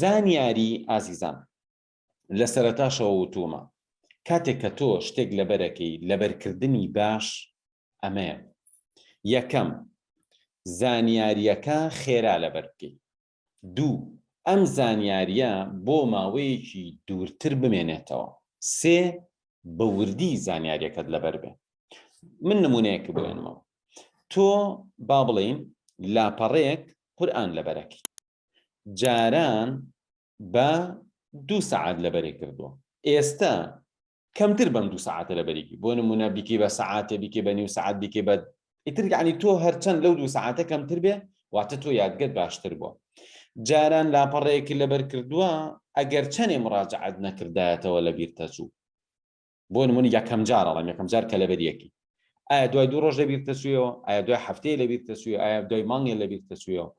زانیاری ئازیزان لە سەرەتاشەوە وتومە کاتێک کە تۆ شتێک لەبەرەکەی لەبەرکردنی باش ئەمەیە یەکەم زانیاریەکە خێرا لەبەر بکەیت دوو ئەم زانیاریە بۆ ماوەیەکی دوورتر بمێنێتەوە سێ بە وردی زانیاریەکەت لەبەر بێ من نمونەیەک بێنمەوە تۆ با بڵێین لاپەڕەیەک قورئان لەبەرەکەی جاران بە دوو سەعات لەبەرێ کردووە ئێستا کەمتر بەم دوو سەعاتە لەبەرێکی بۆ نمونە بیکەی بە سەعاتێ بیکەی بە نیو سەعات بیکەی بە ئیتر یعنی تۆ هەرچەند لەو دوو سەعاتە کەمتر بێ واتە تۆ یادگەت باشتر بووە جاران لاپەڕەیەکی لەبەر کردووە ئەگەر چەنێ مڕاجعەت نەکردایەتەوە لە بیرتەچوو بۆ نمونە یەکەم جار ئەڵێم یەکەم جار کە لەبەر یەکی ئایا دوای دوو ڕۆژ لە بیرتەچوویەوە ئایا دوای هەفتەیە لە بیرتەچووی ئایا دوای مانگێ لە بیرتەچوویەوە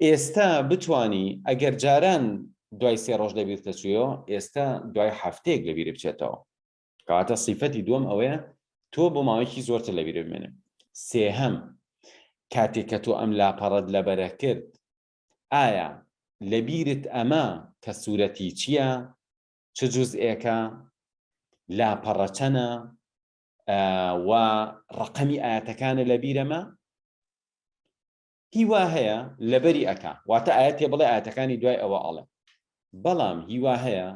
ئێستا بتانی ئەگەر جاران دوای سێ ڕۆژ لە بیرتەچوویەوە ئێستا دوای هەفتەیەک لە بیرە بچێتەوە کەواتە سیفەتی دووەم ئەوەیە تۆ بۆ ماوەیەکی زۆرتر لە بیرە بمێنێ سێهەم کاتێک کە تۆ ئەم لاپەڕەت لەبەرە کرد ئایا لەبیرت ئەمە کە سوورەتی چییە چ جوزئێکە، لاپەڕە چەنە و ڕەقەمی ئایەتەکانە لە بیرەمە؟ هی وا هەیە لەبەری ئەکا واتە ئایەتێ بڵێ ئایەتەکانی دوای ئەوە ئەڵێ بەڵام هی وا هەیە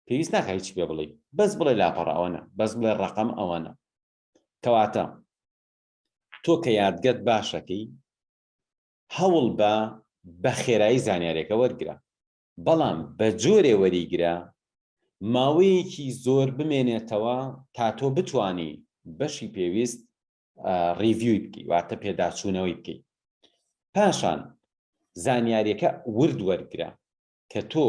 پێویست ناکە هیچ پێ بڵێ بەس بڵێ لاپەڕە ئەوەنە بەس بڵێ ڕەقەم ئەوەنە کەواتە تۆ کە یادگەت باشەکەی هەوڵ بە بە خێرایی زانیارێکە وەرگرە بەڵام بە جۆرێ وەریگرە ماوەیەکی زۆر بمێنێتەوە تا تۆ بتانی بەشی پێویست review ی بکەی واتە پێداچوونەوەی بکەیت پاشان زانیاریەکە ورد وەرگرە کە تۆ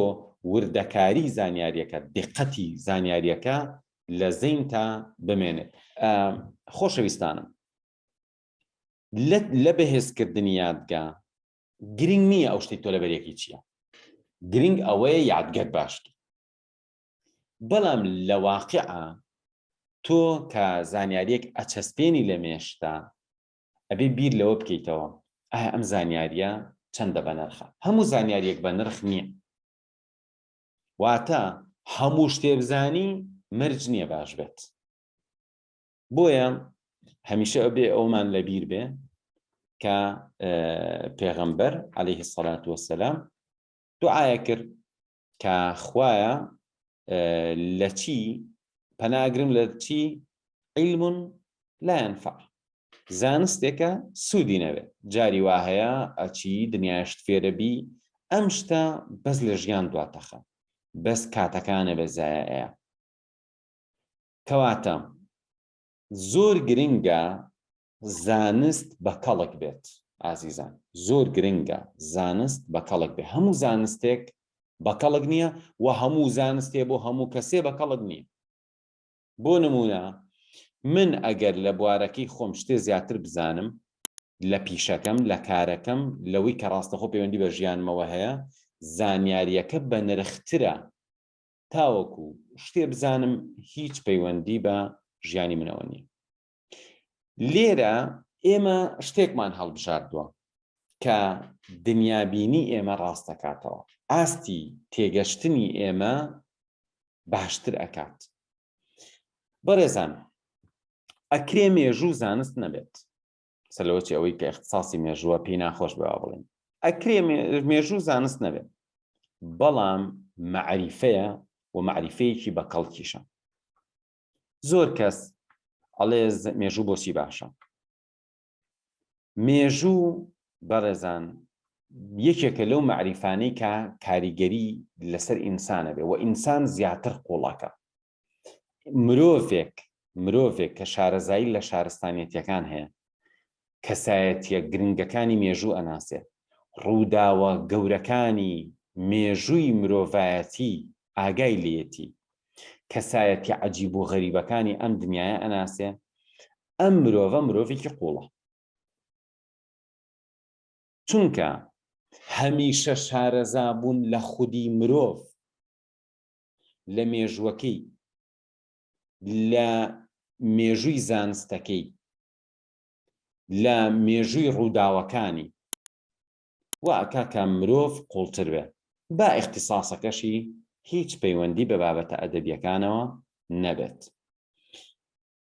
وردەکاری زانیاریەکە دقەتی زانیاریەکە لە زەینتا بمێنێت خۆشەویستانم لە بەهێزکردنی یادگە گرنگ نییە ئەو شتەی تۆ لەبەرێکی چییە گرنگ ئەوەیە یادگەت باشکی بەڵام لە واقعە تۆ کە زانیاریەک ئەچەسپێنی لە مێشتا ئەبێ بیر لەوە بکەیتەوە ئایا ئەم زانیاریە چەندە بەنرخە هەموو زانیاریەک بە نرخ نییە واتە هەموو شتێ بزانی مەرج نییە باش بێت بۆیە هەمیشە ئەبێ ئەومان لەبیر بێ کە پێغەمبەر عليه الصلاة والسلام دوعاە کرد کە خوایە لە چی پەناگرم لە چی علم لا ينفع زانستێکە سوودی نەبێت جاری وا هەیە ئەچی دنیاشت فێرەبی ئەم شتە بەس لە ژیان دواتەخە بەس کاتەکانە بە زایە کەواتە زۆر گرنگە زانست بە کەڵک بێت ئازیزان زۆر گرنگە زانست بە کەڵک بێ هەموو زانستێک بە کەڵک نییە و هەموو زانستێ بۆ هەموو کەسێ بە کەڵک نییە بۆ نمونە من ئەگەر لە بوارەکەی خۆم شتێ زیاتر بزانم لە پیشەکەم لە کارەکەم لەوەی کە ڕاستەخۆ پەیوەندی بە ژیانمەوە هەیە زانیاریەکە بە نرخترە تاوەکو شتێ بزانم هیچ پەیوەندی بە ژیانی منەوە نییە لێرە ئێمە شتێکمان هەڵبژاردووە کە دنیابینی ئێمە ڕاستەکاتەوە ئاستی تێگەشتنی ئێمە باشتر ئەکات بەڕێزان ئەکرێ مێژوو زانست نەبێت سەلەوەچی ئەوەی کە اختصاصی مێژووە پێی ناخۆش بەوە بڵێن ئەکرێ مێژوو زانست نەبێت بەڵام مەعریفەیە و مەعریفەیەکی بە کەڵکیشە زۆر کەس ئەڵێ مێژوو بۆچی باشە مێژوو بەڕێزان یەکێکە لەو مەعریفانەی کە کاریگەری لەسەر ئینسانە بێ و ئینسان زیاتر قوڵەکە مرۆڤێک مرۆڤێک کە شارەزایی لە شارستانیەتەکان هەیە کەسایەتیە گرنگەکانی مێژوو ئەناسێ ڕووداوە گەورەکانی مێژووی مرۆڤایەتی ئاگای لێیەتی کەسایەتی عەجیب و غەریبەکانی ئەم دنیایە ئەناسێ ئەم مرۆڤە مرۆڤێکی قوڵە چونکە هەمیشە شارەزا بوون لە خودی مرۆڤ لە مێژووەکەی لە مێژووی زانستەکەی لە مێژووی ڕووداوەکانی. وا ئەکا کە مرۆڤ قوڵتر بێ با ئیختیساسەکەشی هیچ پەیوەندی بە بابەتە ئەدەبیەکانەوە نەبێت.